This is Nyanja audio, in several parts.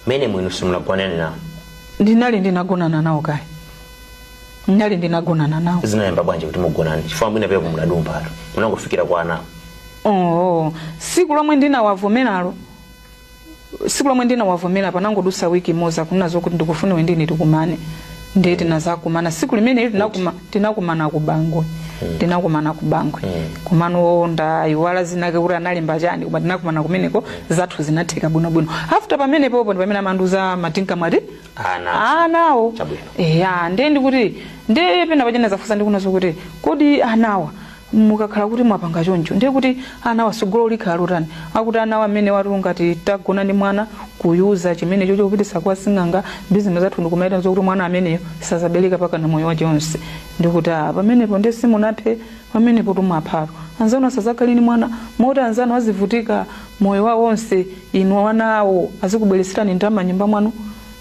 Mene mwinu simunagonane nawo? Ndinali ndinagonana nawo kale, ndinali ndinagonana nawo. Zinayamba bwanji kuti mugonane? Chifukwa mwina pepo munadumphatu, munangofikira kwa anawo. Oh, siku lomwe ndinawavomeralo, siku lomwe ndinawavomera, panangodusa wiki imodzi akunazo kuti ndikufuna wendini tikumane. Ndiye tinazakumana siku limene tinakumana ku Bangwe. Tinakumana ku Bangwe. Kumano ndayiwala zinake kuti analemba chani, koma tinakumana kumeneko, zathu zinatheka bwinobwino. After pamenepopo ndi pamene amanduza matinka mwati ana. Anawo. Chabwino. Eya, ndiye ndikuti ndiye pena pachena zafusa ndikunazo kuti kodi anawa mukakhala kuti mwapanga choncho, ndiye kuti anawa sogolo likhala lotani? Akuti anawa amene watu ngati tagona ndi mwana, kuyuza chimene chocho kupitisa kwa sing'anga, bizinesi zathu ndikumaita zokuti mwana ameneyo sazabereka paka na moyo wache onse. Ndikuti ah, pamenepo ndiye simunaphe, pamenepo tumwaphalo anzanu asazakhale ni mwana, moti anzanu azivutika moyo wawo onse, inu ana awo azikubwereserani ndalama nyumba mwanu?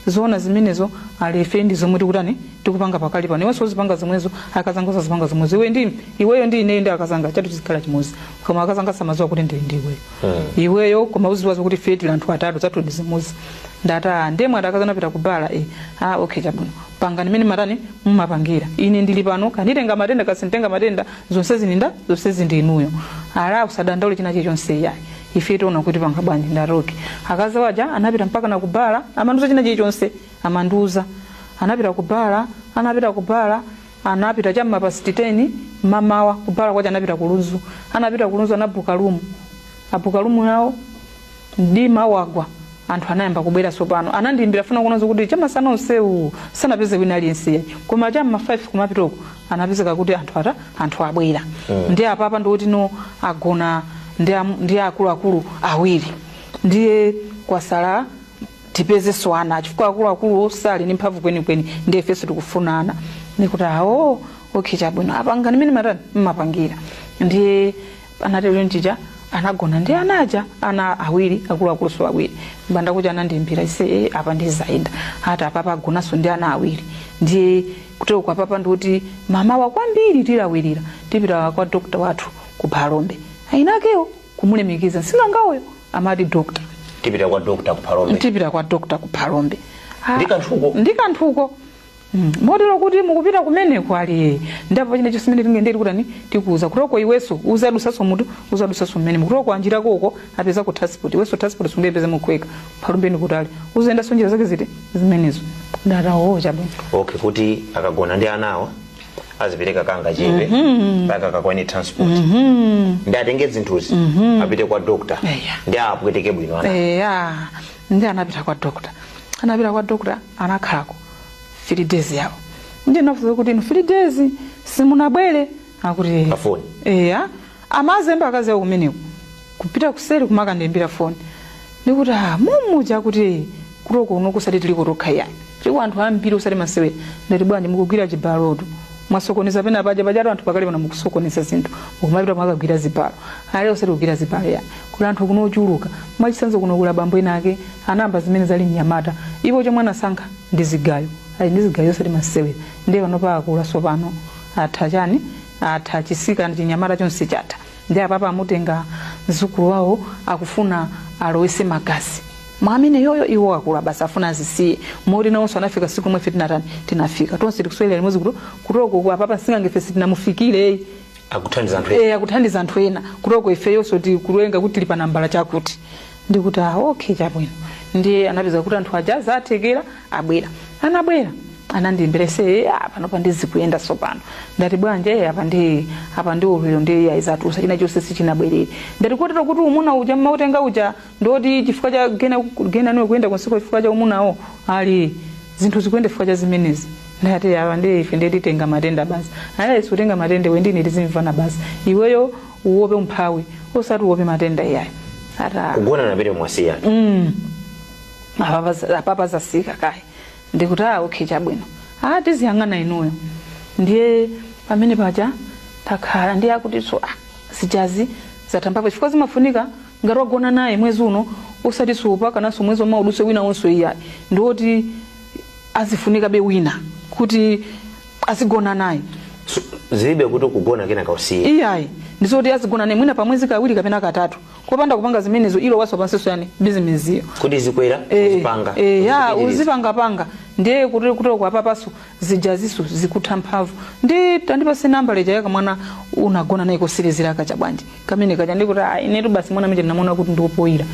Zoona zimenezo? Alefe ndi zomwe tikutani, tikupanga pakali pano. Iwenso uzipanga zomwezo, akazanga usazipanga zomwezo. Iwe ndi iweyo ndi ineyo ndi akazanga chathu chizikhala chimodzi, koma akazanga samadziwa kuti ndili ndi iweyo. Iweyo koma uziwa zokuti ife tili anthu atatu, zathu ndi zimodzi. Ndati ah, ndiye mwati akazana apita kubala? Eh. Ah, okay, chabwino, pangani mene matani mumapangira, ine ndili pano, kanditenga matenda kasinditenga matenda, zonse zininda zonse zindi inuyo. Ala, usadandaule china chilichonse yayi, ife tiona kuti panga bwanji. Ndati okay. Akazi waja anapita mpaka na kubala, amanduza china chilichonse amanduza. Anapita kubala, anapita kubala, anapita chamma past 10 mamawa kubala kwacha. Anapita kulunzu, anapita kulunzu, anabuka room, abuka room yawo, mdima wagwa, anthu anayamba kubwera. Sopano anandiyimbira funa kuona zokuti chamasana onsewu sanapeze wina aliyense, koma chamma 5 kumapitoko anapezeka kuti anthu ata anthu abwera. Ndiye apapa ndikuti no, agona ndi akuluakulu awiri, ndiye kwasala tipezenso ana, chifukwa akuluakulu sali ndi mphamvu kwenikweni, ndiye ifenso tikufuna ana. Ndikuti awo, okay, chabwino, apanga nimene matani mmapangira. Ndiye anatero nchija, anagona ndi anaja, ana awiri, akuluakulu so awiri. Mbanda kuti anandiyimbira ise, apa ndizayenda ati apapa agonanso ndi ana awiri. Ndiye kutero kwa papa ndikuti mamawa kwambiri tilawirira tipita kwa dokta wathu ku Phalombe, ainakewo kumulemekeza msing'angawoyo amati dokta. Tipita kwa dokta ku Phalombe? Tipita kwa dokta ku Phalombe. Ah, Ndi kanthuko? Ndi kanthuko. Motero kuti mukupita kumeneko ali ndapo chine chisimene tingenderi kutani tikuuza kutoko, iweso uzadusaso mutu uzadusaso mmene mukutoko anjirako uko apeza ku transport, iweso transport sungayipeze mukweka, Phalombeni kutali, uzayendaso njira zake ziti zimenezo. Ndatawo chabwino. Okay, kuti akagona ndi anawa azipereka kanga chepe mpaka kakwane transport, ndi atenge zinthuzi apite kwa dokta. Eya. Ndi apweteke bwino ana. Eya, ndi anapita kwa dokta, anapita kwa dokta, anakhalako 3 days yawo. Ndi nafuza kuti inu 3 days simunabwere? Akuti Pa foni? Eya, amazemba akazi awo kumeneko kupita kuseri kumakandiimbira foni. Ndikuti ah, mumuja kuti kutoko uno kusati tiliko tokha yayi, tili anthu ambiri usati masewera. Ndati bwanji mukugwira chibalotu, mwasokoneza pena paja pajatu anthu pakali pano mukusokoneza zinthu, mukumapita mwakagwira zibalo. Ale usati kugwira zibalo ya kuli anthu kunochuluka. Mwachitsanzo kuno kula bambo ena ake anamba zimene zali mnyamata, iwo chomwe anasankha ndi zigayo, ali ndi zigayo osati masewera. Ndiye pano paakula sopano, atha chani, atha chisika ndi chinyamata chonse chatha. Ndi apapa amutenga mzukulu wawo, akufuna alowese magazi mwa amene yoyo. Iwo akula basi, afuna azisiye. Moti nawonso anafika siku lomwe ife tinatani, tinafika tonse tikuswelera limodzi kuti kutoko ku apapa singange ife sitinamufikire. Akuthandiza anthu ena. Eh, akuthandiza anthu ena kutoko, ifeyonso tikulenga kuti tili pa nambala chakuti. Ndikuti ah, okay, chabwino. Ndiye anapeza kuti anthu aja azathekera abwera, anabwera anandiyimbira ise, ah, panopa ndizikuyenda sopano. Ndati bwanje? Eh, apa ndi ulwiro ndi ayizatusa china chonse sichinabwerere. Ndati kotero kuti umuna uja mmautenga uja ndoti chifukwa cha gena gena niwe kuyenda konseko chifukwa cha umunawo, ali zinthu zikuyenda chifukwa cha zimenezi. Ndati apa ndi ife ndiye titenga matenda basi. Ala, sikutenga matenda, iwe ndine tizimvana basi, iweyo uwope umphawi osati uwope matenda iyayo. Ata Kugona napite mwasiya? Apapa zasika kayi. Ndikuti ah, okay, chabwino, ah, tiziyang'ana inuyo. Ndiye pamene paja takhala, ndiye akutinso ah, zijazi zatambapo chifukwa zimafunika ngati wagona naye mwezi uno usati supa kananso mwezi omwe uduse wina wonso iyayi, ndiwoti azifunika be wina kuti azigona naye. So, zilibe kuti kugona kena kausiye? Iyayi, ndizoti azigona ne mwina pamwezi kawiri kapena katatu. Kopanda kupanga zimenezo, ilo waso panseso yani bizinesiyo. Kuti zikwera, uzipanga, ya. Uzipitiriza. Uzipangapanga, ndiye kuti kutoko apapaso zijaziso zikutha mphamvu. Ndi tandipase namba leja yaka mwana unagona naye kusirizira kacha bwanji kamene kacha. Ndikuti, ah, inetu basi mwana mene ndinamona kuti ndikupoyira,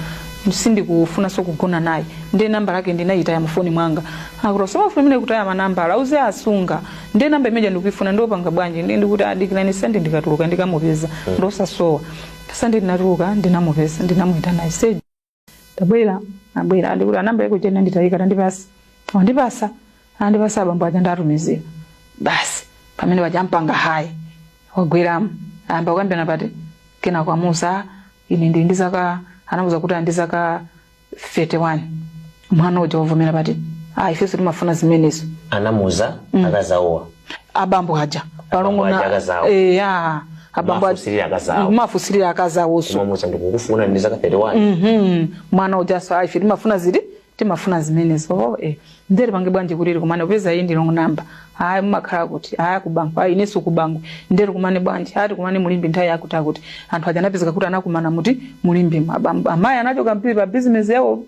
sindikufunanso kugona naye, ndiye namba lake ndinayitaya mufoni mwanga. Akuti somafuna imene kutaya manambala, auze asunga. Ndiye namba imeja ndikuifuna, ndiopanga bwanji? Ndiye ndikuti adikirani Sande, ndikatuluka ndikamupeza, ndosasowa. Sande ndinatuluka, ndinamupeza, ndinamuyitana, ise tabwera. Abwera, andikuti anamba yako chena nditayika, tandipasa. Wandipasa, andipasa abambo aja, ndatumizira basi. Pamene paja ampanga hayi, wagweramo, ayamba kukambirana pati kena kwamuza ine ndili ndi zaka, anamuza kuti andi zaka 31. Mwana uja wavomera pati, ah, ifenso timafuna zimenezo. Anamuza akazawowa? Abambo aja. Abambo aja akazawo. Ya, abambo aja. Mafusirira akazawo. Mafusirira akazawonso. Kumamuza, ndikukufuna, ndi zaka 31. Mwana uja so, ife timafuna ziti, timafuna zimenezo. Oh, ndere pange bwanji kuliri kumane upeza iyi ndi wrong number. Hayi, mumakhala kuti? Haya, kubango. Hayi, ineso kubango. Ndere kumane bwanji? Hati kumane mulimbi nthawi yakuti akuti. Anthu aja anapezeka kuti anakumana muti mulimbimo. Amayi anachoka mpiri pa business yawo,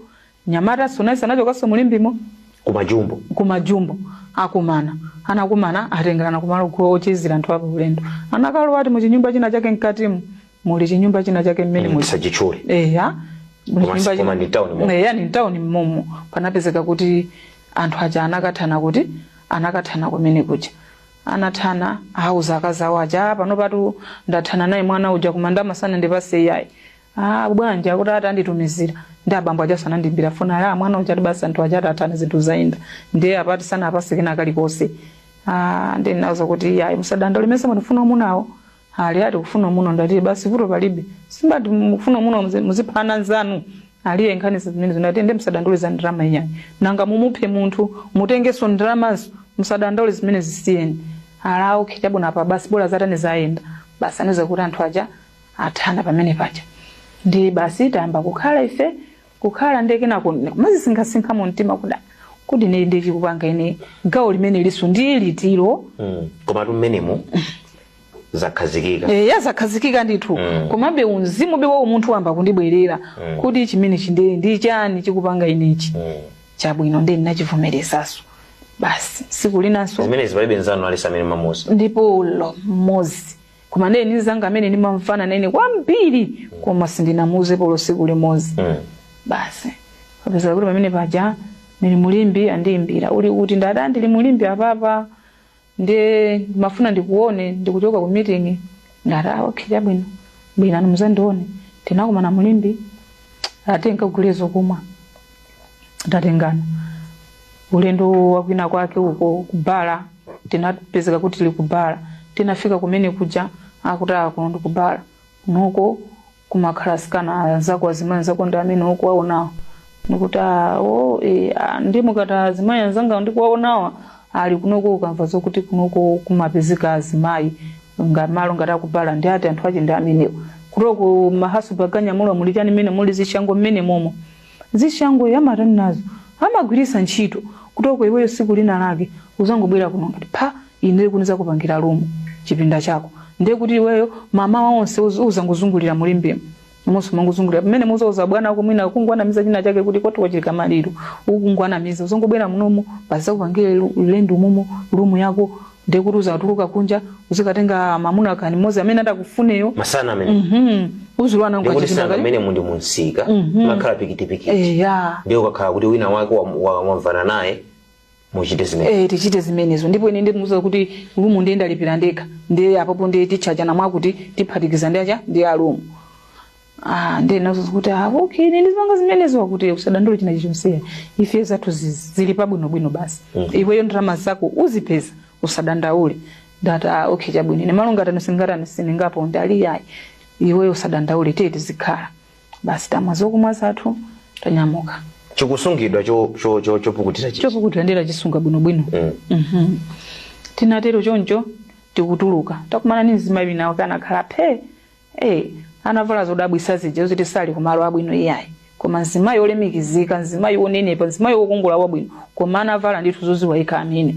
nyamata sunayisa anachokanso mulimbimo. Kumajumbo. Kumajumbo akumana, anakumana, atengerana kumalo ochezera anthu apo ulendo. Anakalowa ati muchinyumba china chake, mkatimu muli chinyumba china chake mmene muli. Tisachitchule. Eya. Koma ndi town momo. Eya, ni town momo. Panapezeka kuti anthu aja anakathana, kuti anakathana kumene kuja. Anathana, auza akazi awo aja, "Ah, pano patu ndathana naye mwana uja, koma ndamasana ndipase iyayi." Ah, bwanji? Akuti ati anditumizira. Ndi abambo aja sanandimbira fona ala mwana uja ati basi anthu aja atathana, zinthu zayenda, ndiye apati sana apase kena kalikonse. Ah, ndi nauza kuti iyayi, musadandaule, mese mundifuna umunawo? Ali ati kufuna umuno. Ndati basi, vuto palibe, simbati mukufuna umuno muziphana nzanu aliye nkhani zimene zinati. Ndi musadandaule za ndalama iyayi, nanga mumuphe munthu mutengeso ndalamazo? Musadandaule, zimene zisiyeni. Ala, okay, chabwino, apa basi bola zatani zayenda basi. Aniza kuti anthu aja athana pamene paja, ndi basi tayamba kukhala ife, kukhala. Ndekenako mazisinkhasinkha mu mtima kuda kuti ine ndichikupanga ine gawo limene liso ndi litiro. Komatu mmenemu zakhazikika. E, yazakhazikika ndithu. Komabe unzimu be wa umunthu wamba kundibwerera kuti chimene chinde ndi chani chikupanga inechi. Chabwino, ndi ndinachivomerezaso basi. Siku linanso Zimenezi palibe nzanu alisa amene mamuza? Ndipo lo mmodzi, koma ndiye nizanga amene ndimamvana nene kwambiri, koma sindinamuuzepo siku limodzi. Basi kapeza kuti pamene paja ndili mulimbi, andiyimbira, uli kuti? Ndada ndili mulimbi apapa, ndiye mafuna ndikuone, ndikuchoka ku meeting. Ndati, ah, okay, chabwino, bwino muzandione. Tinakumana mulimbi, ate nkagule zokumwa, tatengana ulendo wakwina kwake uko kubala. Tinapezeka kuti tili kubala. Tinafika kumene kuja, akuti akuno ndikubala kunoko kumakhala asikana anzako, azimayi anzako ndi amene ukuwaonawo. Ndikuti, ah, oh, ah, ndi mukati azimayi anzanga ndikuwaonawa ali kunoko? Ukamva zokuti kunoko kumapezeka azimayi ngamalo ngati akubala, ndi ati anthu achi ndi amenewo. Kutoko mahasu pakanyamula muli chani mmene muli zishango mmene momo, zishango amatani nazo, amagwirisa ntchito kutoko. Iweyo siku lina lake uzangobwera kuno ngati pha, ine kuniza kupangira room, chipinda chako. Ndiye kuti iweyo mama onse uzangozungulira mulimbimo monse, mangozungulira pamene muzauza bwana ako, mwina kungwanamiza china chake kuti kwati kwachilika maliro, ukungwanamiza uzongobwera munomo basi, kupangire lendo mumo room yako. Ndiye kuti uzatuluka kunja uzikatenga mamuna kani mmodzi amene atakufuneyo. Masana amene Uzilwana. Ndikuti sanga mmene mundi munsika makhala pikitipikiti. Eya. Ndiye ukakhala kuti wina wake wamvana naye, muchite zimene. Eh, tichite zimenezo. Ndipo ine ndimuuza kuti room ndiye ndalipira ndekha, ndiye apopo ndiye tichajana mwakuti tiphatikiza ndi acha ndi a room. Ah, ndiye nazo kuti, ah, okay, ine ndizipanga zimenezo. Kuti usadandaule china chilichonse, ife zathu zili pabwinobwino basi. Iweyo ndalama zako uzipeza, usadandaule. Ndati, ah, okay, chabwino, ine malo ngatani singatani siningapo ndali yayi, iweyo usadandaule, tiye tizikhala basi. Tamwa zokumwa zathu, tanyamuka. Chikusungidwa chopukutira chichi? Chopukutira ndera chisunga bwinobwino. Tinatero choncho, tikutuluka takumana ni mzimayi wina kanakhala phe, anavala zodabwisa zija zoti sali kumalo abwino iyayi, koma mzimayi olemekezeka, mzimayi wonenepa, mzimayi wokongola wabwino, koma anavala ndithu zoziwayika amene.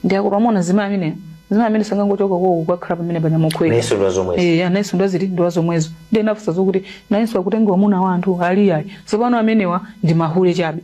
Ndi akuti wamona mzimayi amene Mzimayi amene sangangochoka koko kukakhala pamene panyamukhweka. Nayenso ndi wazomwezo. Eh, anayenso ndaziti ndi wazomwezo. Ndiye nafunsa zokuti nayenso akutenga wamuna wa anthu? Ali ayi. Tsopano amenewa ndi mahule chabe.